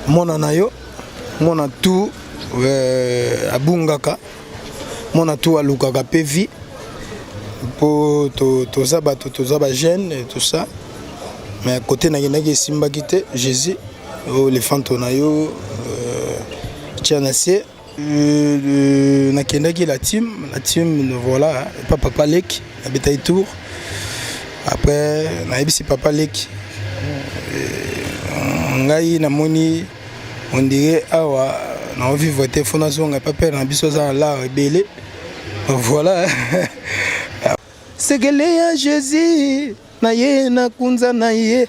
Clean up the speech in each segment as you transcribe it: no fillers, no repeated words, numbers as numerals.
Mwana na yo, mwana tout abungaka, mwana tout alukaka mpe vie mpo toza bato, toza bajeune et tout ça, mais côté nakendaki esimbaki te. Jésus oyo lefanto na yo tia na se. Nakendaki la team, la team, voilà, epa papa leki, nabetaki tour. Après nayebisi papa leki ngai namoni on dirait awa naovivre te, fo nazonga epa père na biso, aza na lar ebele. Voilà, sekele ya Jésus na ye nakunza na ye.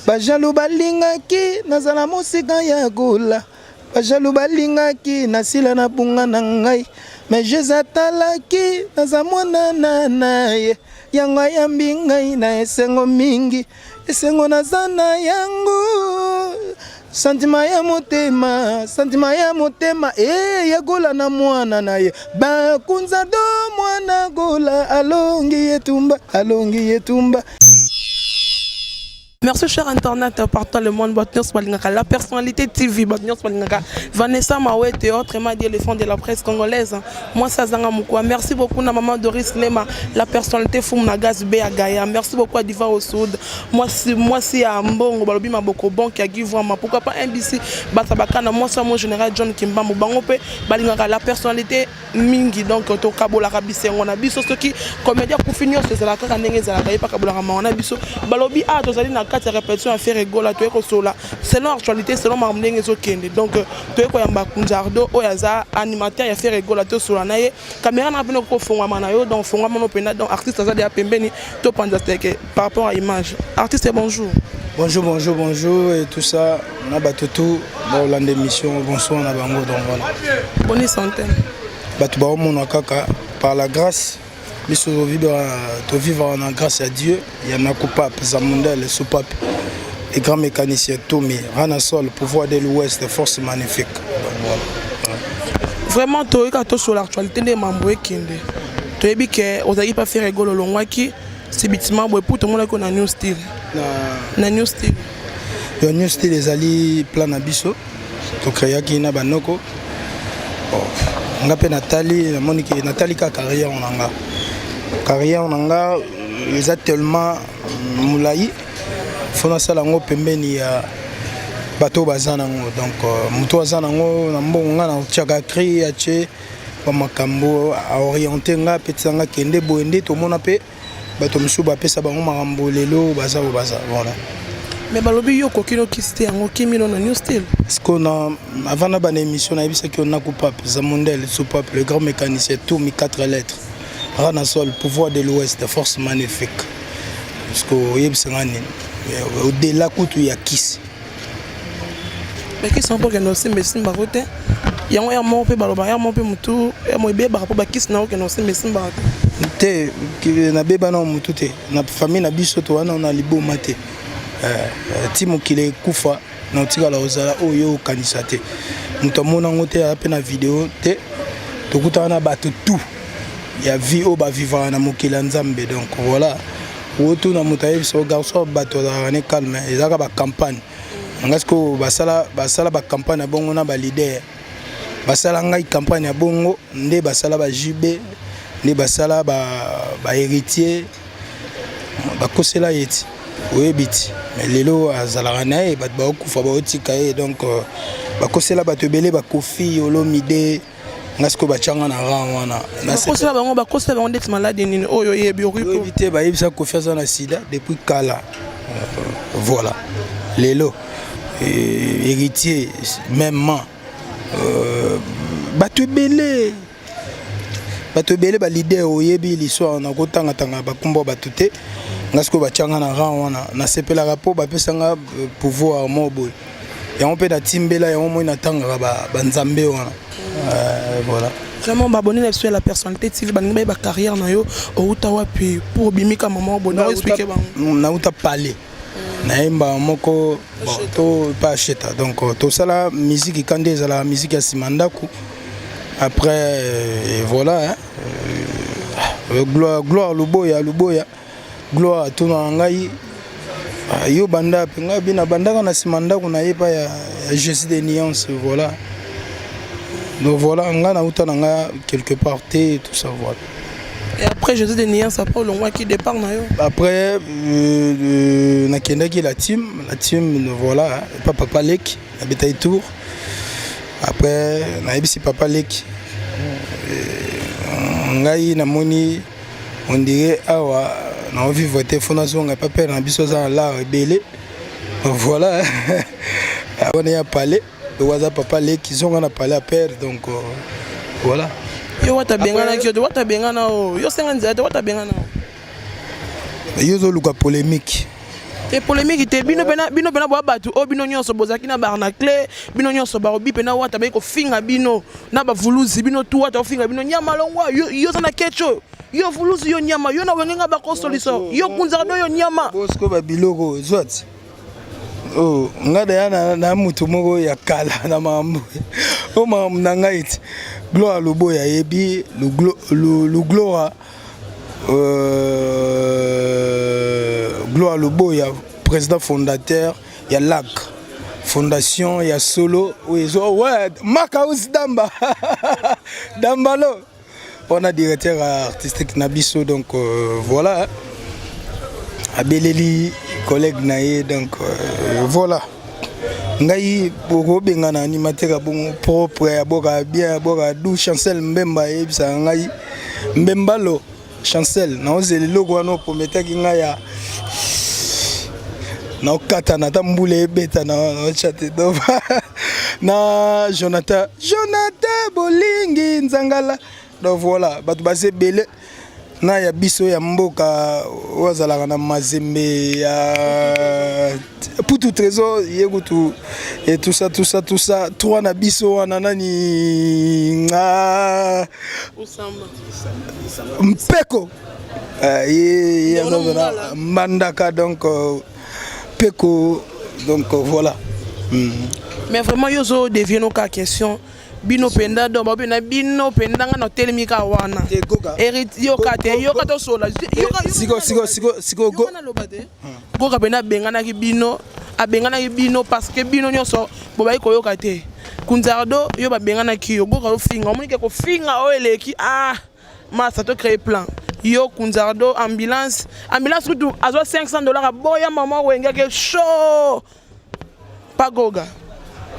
Bajaloux balingaki nazala mosika ya gola, bajaloux balingaki nasila na bunga na ngai, mais Jésus atalaki naza mwana na ye, yango ayambi ngai na esengo mingi. Esengo naza na yango, sentiment ya motema, sentiment ya motema e yagola na mwana na ye bakunza do mwana gola alongi etumba, alongi etumba. Merci cher internaute partout le monde, bato nyonso balingaka La Personnalité TV, bato nyonso balingaka Vanessa Mawete, autrement dit l'éléphant de la presse congolaise. Moi ça zanga mukwa. Merci beaucoup na maman Doris Lema, la personnalité fumu na gaz B à Gaïa. Merci beaucoup à Diva Osoud. Moi si à Mbongo balobi maboko banque ya Givwama. Pourquoi pas NBC Batabakana, moi ça mon général John Kimbambo bango pe balingaka la personnalité mingi. Donc tokabolaka bisengo na biso soki comédien akufi, nyonso ezalaka kaka ndenge ezalaka, ye pakabolaka mawa na biso. Balobi a tozali na kati ya répétition ya Ferre Gola, toye kosola selon actualité, selon makambo ndenge ezokende. Donc toye koyamba Kunzardo oyo aza animateur ya Ferre Gola, tosola na ye. Caméra na mpena kofongwama na yo, donc fongwama no mpena. Donc artiste aza deya pembeni, topanza teke par rapport à image. Artiste, bonjour. Bonjour, bonjour, bonjour et tout ça na bato tout baolanda émission, bonsoir na bango. Donc voilà. Boni santé? Bato baomona kaka par la grâce, biso tovivre na grâce ya Dieu ya nakupape Zamundele soupape, les grands mécaniciens Tomi Ranasol, pouvoir de l'Ouest, force magnifique. Donc voilà. Vraiment toyeka tosola actualité nde mambo ekende. Toyebi ke ozalaki mpa Ferre Gola, olongwaki subitement boye po tomonaki na New Style. Na New Style. Yo, New Style ezali plan na biso tocréaki na banoko. Nga mpe natali, namoni ke natali kaka carrière na nga. Carrière na nga eza tellement molai, fo nasala yango pembeni ya bato oyo baza nango. Donc moto aza nango na mbongo, nga natiaka cri, atie bamakambo, aoriente nga, apetisa nga kende boye. Nde tomona mpe bato mosusu bapesa bango makambo, lelo baza oyo baza. Voilà. Mais balobi yo okoki nokisi te, yango okimi no na New Style. Parce que na avant na bana émission, nayebisaki yo naku pape Zamundel sous-pape, le grand mécanicien Toumi, quatre lettres, Ranasol, pouvoir de l'Ouest, force magnifique. Parce que oyebisanga nini au-delà kutu ya kisi? Bakisi mpo okende osimba, esimbaka te. Yango ya moko mpe baloba ya moko mpe motu ya mo ebebaka mpo bakisi na okende osimba, esimbaka te. Te, nabeba na motu te. Na famille na biso to wana na liboma te. Ti mokili ekufa na otikala kozala oyo okanisa te. Moto amona yango te, aza mpe na video te. Tokutana na bato tout ya vie oyo bavivaka na mokili ya Nzambe. Donc voilà, otuna moto ayebisa o garçon, bato azalaka ne calme, ezalaka bacampagne nga. Sikoyo basala, basala bacampagne ya bongo na baleader, basala ngai campagne ya bongo nde basala ba JB, nde basala bahéritier, bakosela ye ti oyebi ti. Mais lelo azalaka na ye, bato baokufa baotika ye. Donc bakosela bato ebele, bakofi Olomide. Nga sikoyo batianga na rang wana. Bakosela bango, bakosela bango ndeti maladi nini oyo oyebi? Oyebi te, bayebisa Kofi aza na sida depuis kala. Voilà, lelo héritier mêmement, bato ebele, bato ebele, baleader oyebi l'histoire, nakotangatanga bakombo bato te. Nga sikoyo batianga na rang wana, nasepelaka mpo bapesanga pouvoir moko boye. Yango mpe natimbela yango, moi natangaka banzambe wana. Voilà. Vraiment baabonné na biso ya La Personnalité TV balingi bayeba carrière na yo, outa wapi pour obimika mama boye na expliquer bango. Nauta palais, nayemba moko bon, to pa acheta. Donc tosala musique ka nde ezalaka musique ya nsima ndako. Après voilà, hein, gloire, gloire Luboya, Luboya Gloire atuna na ngai: "Ah, yo banda mpe?" Ngai bi nabandaka na nsima ndako, nayeba ya, Jésus de nuance, voilà. Donc voilà, nga nauta na nga quelque part te, tout ça, voilà. Et après Jésus de nuance, après olongwaki, départ na yo? Après nakendaki la team, la team, voilà, pa papa leki nabetaki tour. Après nayebisi papa leki, ngai namoni on dirait awa naovivre te, fo nazonga pa père na biso, aza na lar ebele. Voilà, wana ya palais, donc aza papa leki, zonga na palais ya père. Donc voilà. Yo wata benganaki yo te, wata bengana o yo, senga nzela te, wata bengana o. Yo ozoluka polémique. Te, polémique te. Bino pena, bino pena boya bato oyo, bino nyonso bozalaki na barnacle, bino nyonso barobi pena wata bayi kofinga bino na bavuluzi, bino tu wata kofinga bino nyama longwa. Yo oza na kecho, yo vuluzi, yo nyama, yo na wenge nga bakosolisa yo kunzaka do, yo nyama. Bosiko babiloko zwati oh, nga deya na mutu moko ya kala na makambo o makambo na ngai ti Gloire Loboya ayebi Lugloa, Gloire Loboya, président fondateur ya LAC fondation ya solo oyo ezo ouais, Makaus Damba Dambalo wana, directeur artistique na biso. Donc voilà, abeleli collègue na ye. Donc voilà, ngai bokobengana animateur ya bongo propre, aboka bien, aboka du Chancel Mbemba ayebisaka ngai Mbembalo Chancel, naozela eloko wana oprometaki ngai ya naokatana ata mbula ebeta naotya te. Donc na Jonathan, Jonathan Bolingi Nzangala. Donc voilà, bato baza ebele na ya biso ya mboka oyo azalaka na Mazembe ya Putu Trésor, ye kutu et tout ça, tout ça, tout ça, trois na biso wana nani, ah, Mpeko. Ye aza Mbandaka, donc Peko. Donc voilà. Mais vraiment yo ozo dévier no kaka question. Bino mpenza, donc babena bino mpenza, nga na otelemi kaka wana, yoka te, yoka tosola. Siko siko siko siko go. Naloba te, Goka mpenza abenganaki bino, abenganaki bino parce que bino nyonso bobaki koyoka te. Kunzardo, yo babenganaki yo, Goka ofinga, omoni ke kofinga oyo eleki. Ah masa, to créer plan. Yo Kunzardo, ambulance, ambulance kutu azwa 500 $, aboya mama wengeke show pa Goga,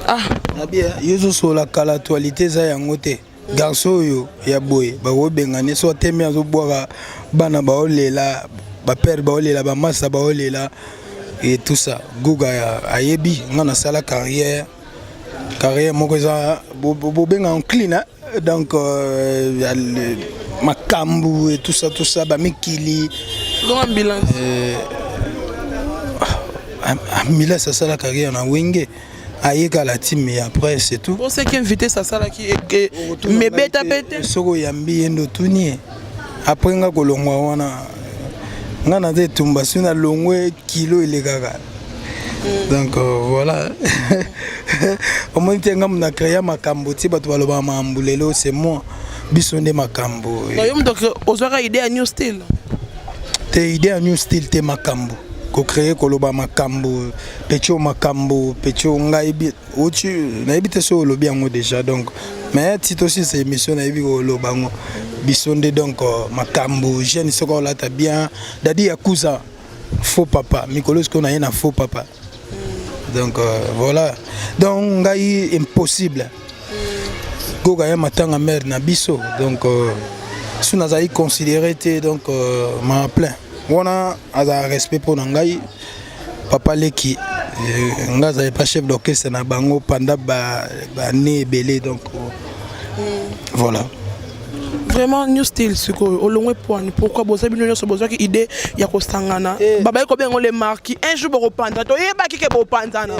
ah. Nabia yo ozosola kala, actualité eza yango te. Garçon oyo ya boye bakobengani so atemi, azobwaka bana, baolela bapere, baolela bamasa, baolela et tout ça. Guga ayebi nga nasala carrière, carrière moko eza bobenga en clean, donc makambo et tout ça, tout ça, bamikili. Donc ambulance. Ambulance asala carrière na Wenge, ayekala team et après c'est tout. Pour cinquième vitesse asalaki mebeta pe te. Soki oyambi ye nde otuni ye. Après nga kolongwa wana, nga naza etumba, soki nalongwe kilo elekaka. Donc voilà, omoni te, nga na créa makambo ti bato balobaka makambo lelo, c'est moi, biso nde makambo. Yo moto ozwaka idée ya new style? Te, idée ya new style te. Makambo kocréer, koloba makambo petio, makambo petio, ngai oti nayebi te soki olobi yango déjà. Donc mais ti tosisa émission, nayebi koloba yango, biso nde. Donc makambo jeune soki olata bien, dadi yakuza, faux papa, mikolo sikoyo naye na faux papa. Donc voilà, donc ngai impossible Goga ya matanga mare na biso. Donc so nazali considéré te, donc ma plein wana azala respect mpo na ngai papa leki. Ngai azali pa chef d'orchestre na bango pendant baane ebele. Donc voilà. Vraiment, new style sikoyo olongwe poani, pourquoi boza bino nyonso bozwaki idée ya kosangana? Babayi kobenga le marquis, un jour bokopanzana, toyebaki ke bopanzana,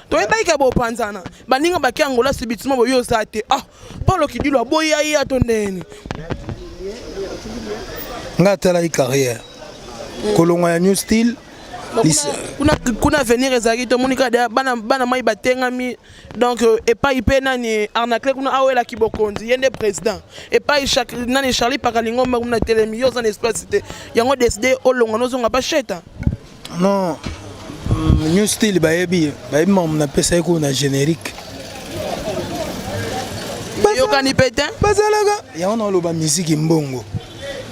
toyebaki ke bopanzana. Baninga baki Angola subitement, boyo oza te. Ah, Paulo Kidilo aboya ye ato ndeni. Ngai atalaki carrière kolongwa ya new style. Kuna, kuna avenir ezalaki, tomoni kaka bana, bana mai batengami. Donc epai mpe nani arnacle kuna awelaki bokonzi, ye nde président. Epai nani Charlie Pakalingomba kuna telemi, yo oza na espace te, yango décide olongwa nozonga basheta. Non. New Style bayebi, bayebi makambo napesa ye kuna na générique. Yokani pe te. Bazalaka yango na oloba miziki mbongo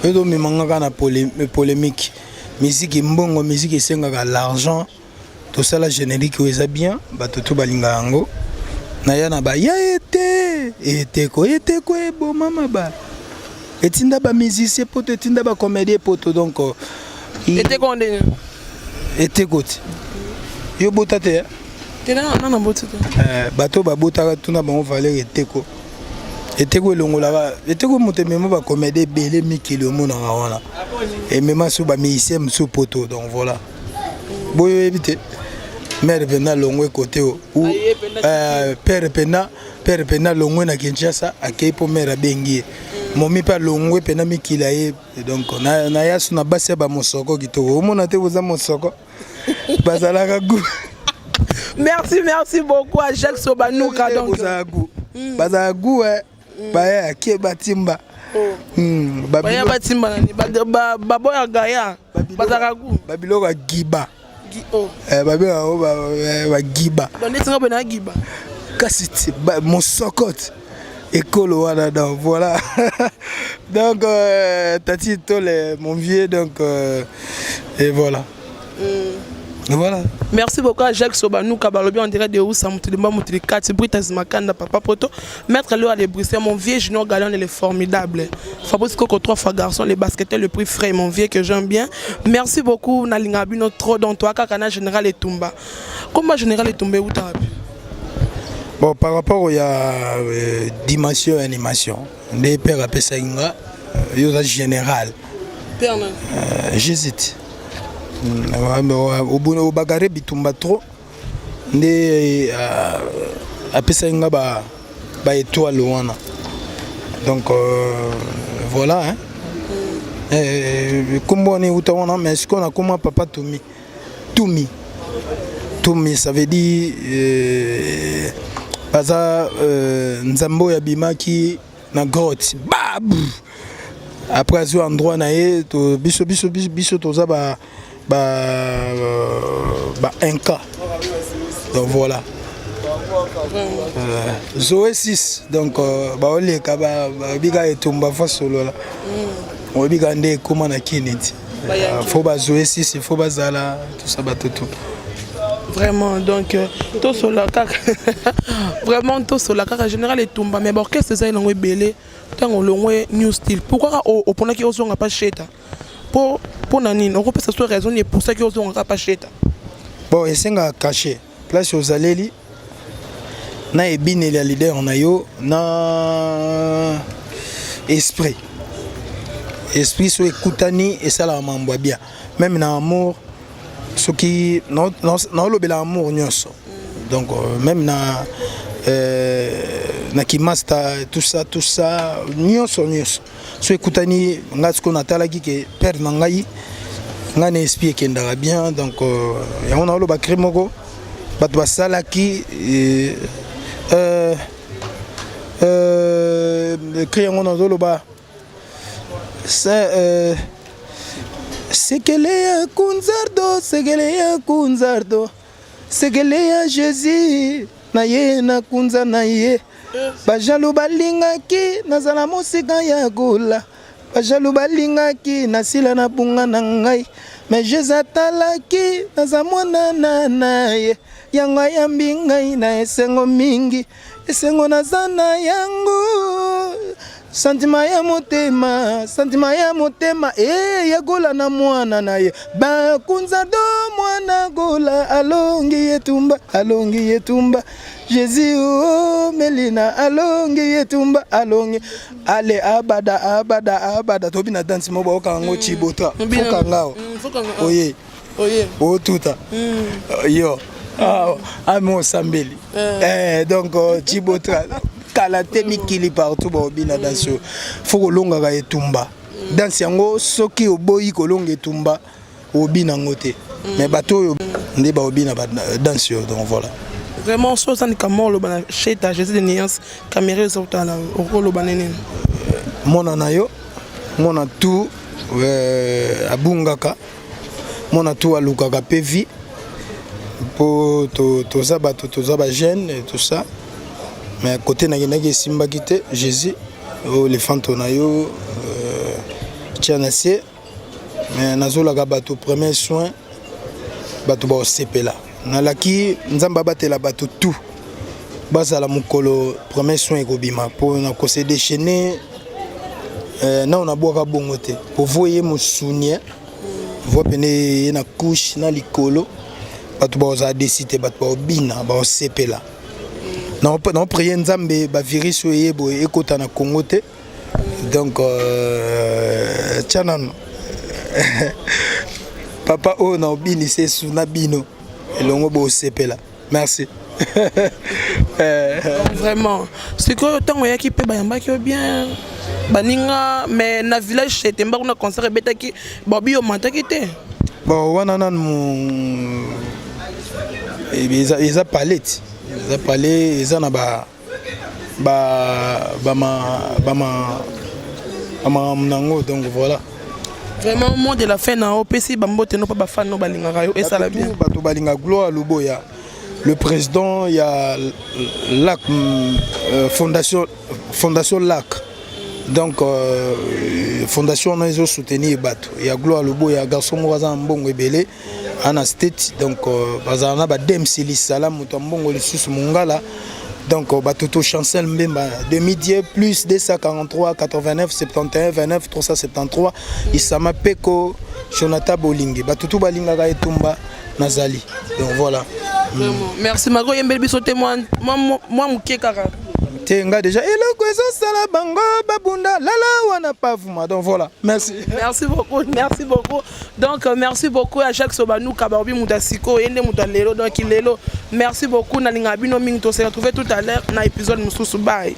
oyo tomemanga kaka na polémique. Miziki mbongo, miziki esengaka l'argent. Tosala générique oyo eza bien, bato to balinga yango. Naya na baya ete eteko eteko eboma mabala, etinda bamusicien poto, etinda bacomédien poto, donc Eteko ndenge? Eteko ti yo bota te, eh? Te, na boti te. Bato babotaka, tuna bango valeur. Eteko, eteko elongolaka, eteko moto emema bacomédien ebele mikili omonaka wana, emema so bamusicien mosusu poto. Donc voilà, boyo oyebi te, mare mpenza alongwe kote o Aye mpenza. Père mpenza, père mpenza alongwe na Kinshasa, akei mpo mare abengi ye. Momi mpe alongwe mpena mikili aye. Donc na yaso na basi ya bamosoko kitoko, omona te, boza mosoko, bazalaka gu. Merci, merci beaucoup à Jacques Sobanuka, donc Bozalaka gu, bazalaka gu, eh. Baya ake batimba. Baya batimba nani? Baboya gaya bazalaka gu. Babiloko ya giba. Oh. Babengaka yango bagiba. Donc neti nga boye na giba. Kasi ti mosoko ti ekolo wana. Donc voilà, donc Tati Tole, mon vieux, donc et voilà, et voilà. Merci beaucoup à Jacques Sobanuka, balobi en direct de Oussa Moutulimba Moutulikati, Britas Makanda, Papa Poto, Maître Léo de Bruxelles, mon vieux Junior Galion, il est formidable. Fabrice Coco, trois fois garçon, les basketteurs le prix frais, mon vieux que j'aime bien. Merci beaucoup, Nalinga Bino trop, dans toi, Kakana Général Etumba. Comment Général Etumba où t'as? Bon, par rapport ya dimension ya animation nde père apesaki nga, yo oza général. Père na? J'hésite. Obagare bitumba trop nde apesaki nga ba étoile wana. Donc voilà, hein. Kombo wana euta wana, mais sikoyo nakoma papa Tumi. Tumi, Tumi, ça veut dire baza nzambe oyo abimaki na grotte babu, après azwi endroit na ye. Biso biso biso toza ba inca. Donc voilà, Zoé 6, donc baoleka babika etumba fa solola, oyebika nde ekóma na kini ti faut bazoé 6, il faut bazala tout ça, bato tout. Vraiment, donc tosola kaka, vraiment tosola kaka Général Etumba. Mais baorchestre ezali nango ebele. Ntango olongwe New Style, pourquoi kaka oponaki ozonga pa Sheta? Mpo na nini? Okopesa so raison nini epusaki ozonga kaka pa Sheta? Bon, esengaka cachet, place ozaleli na ebineli ya leader na yo na esprit. Esprit so ekutani, esalaka mambo ya bien. Même na amour, soki naolobela amour nyonso, donc même na kimasta, tout ça, tout ça, nyonso nyonso so ekutani. Ngai sikoyo natalaki ke père na ngai, ngai na esprit ekendaka bien. Donc yango naoloba cri moko bato basalaki, cri yango nazoloba: "Sekele ya kunzardo, sekele ya kunzardo, sekele ya Jésus na ye na kunza na ye. Bajaloux balingaki nazala mosika ya gola, bajaloux balingaki nasila na bunga na ngai, mais Jésus atalaki naza mwana na ye, yango ayambi ngai na esengo mingi. Esengo naza na yango, sentiment ya motema, sentiment ya motema e yagola na mwana na ye bakunza do mwana gola alongi etumba, alongi etumba Jésus o melina, alongi etumba, alongi ale abada abada abada." Tobi na danse mo baokanga yango cibota, fokanga awa, oye otuta yo ami osambeli. Donc cibota kala te, mikili partout baobina danse oyo. Fo kolongaka etumba, danse yango. Soki oboyi kolonga etumba, obina yango te. Mais bato oyo nde baobina danse oyo. Donc voilà. Vraiment, so oza likambo oloba na Sheta Jésus de Nuance, caméra ezotala, okoloba nini? Mwana na yo, mwana tu abungaka, mwana tu alukaka mpe vie. Mpo toza bato, toza bajeune et tout ça, mais côté nakendaki esimbaki te. Jésus oyo lefanto na yo tia na se, mais nazolaka bato premier soin, bato baosepela. Nalaki Nzambe abatela bato tout, bazala mokolo premier soin ekobima mpo na kose déchaîner. Nao nabwaka bongo te po vo ye mosuni vo pene ye na couche na likolo, bato bakozala desi te, bato baobina, baosepela. Naoprier Nzambe bavirus oyo eye boye ekota na Congo te. Donc tia nano papa oyo na obinisa esu na bino elongo, bosepela. Merci. Vraiment, sikoyo ntango oyaki mpe bayambaki yo bien baninga, mais na village Setemba kuna concert ebetaki, babi omataki te. Bon, wana nanu eza palette, eza pale, eza na ba bama bama bamakambo nango. Donc voilà. Vraiment, mot de la fin na opesi bambote no mpo bafan no balingaka yo, esala bien. Bato balinga Gloire Luboya, le président ya LAC, fondation LAC. Donc fondation wana ezosoutenir bato ya Gloire Luboya, garçon moko aza na mbongo ebele ana state. Donc bazala na bademsi lisala moto ya mbongo lisusu mongala. Donc bato to Chancel Mbemba de midi plus 243 89 71 29 373, Isama Peko, Jonathan Bolingi, bato tu balingaka etumba nazali. Donc voilà. Vraiment. Merci Marco, oyembeli biso te mwa moke kaka. Te, nga déjà eloko ezosala bango babunda lala wana pavuma. Donc voilà, merci. Merci beaucoup, merci beaucoup. Donc merci beaucoup à Jacques Sobanuka, baobi moto ya sikoyo ye nde moto ya lelo. Donc lelo, merci beaucoup, nalingaka bino mingi. Tose retrouver tout à l'heure na épisode mosusu. Bye.